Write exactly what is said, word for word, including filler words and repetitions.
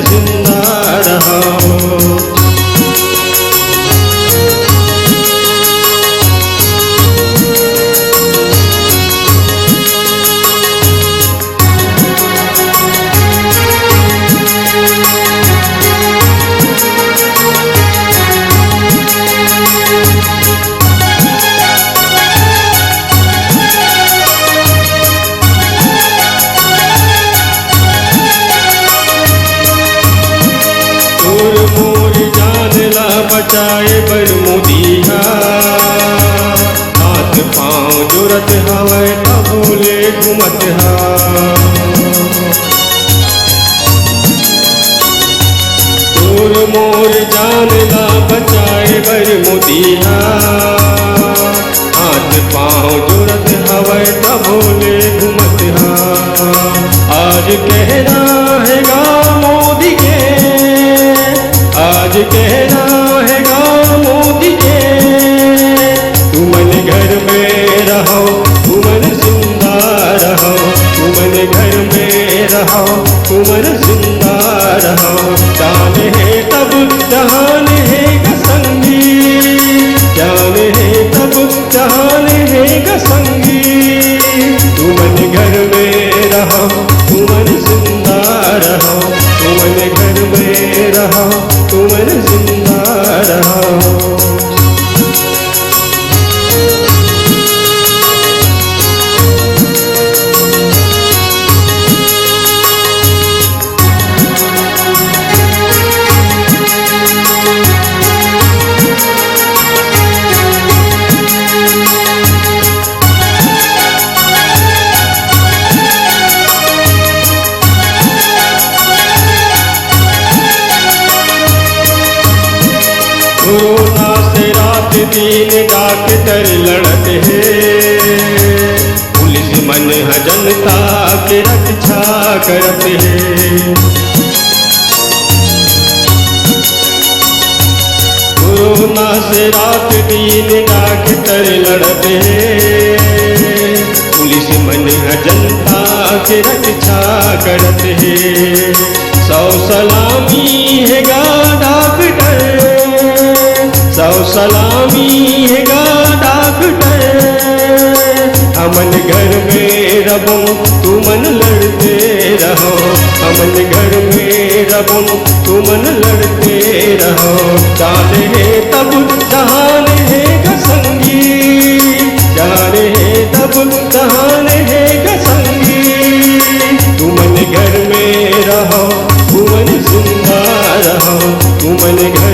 जिंदा रहो। तोर मोर जान ला बचाए बर मोदी हा, हाथ पाँव जोरत हवय तभो ले घूमत हा। तोर मोर जान ला बचाए बर मोदी हा, हाथ पाँव जोरत हवय तभो ले घूमत हा। आज कहना हे गा मोदी के, आज कहना हे गा मोदी के, तुमन घर में रहो, तुमन जिंदा रहो, तुमन घर में रहो, तुमन जिंदा रहो। जान हे तब जहान हे ग संगी, जान हे तब जहान हे ग संगी। तुमन घर में रहो, तुमन जिंदा रहो, तुमन घर में रहो, तुमन जिंदा रहो। कोरोना से रात दिन डॉक्टर लड़त हे, पुलिस मन ह जनता के रक्षा करत हे। कोरोना से रात दिन डॉक्टर लड़त हे, पुलिस मन ह जनता के रक्षा करत हे। सौ सलामी हे गा डॉक्टर, सौ सलामी हे गा डॉक्टर। हमन घर में रबो, तुमन लड़ते रहो। हमन घर में रबो, तुमन लड़ते रहो। जान हे तब जहान हे ग संगी, जान हे तब जहान हे ग संगी। तुमन घर में रहो, तुमन जिंदा रहो, तुमन घर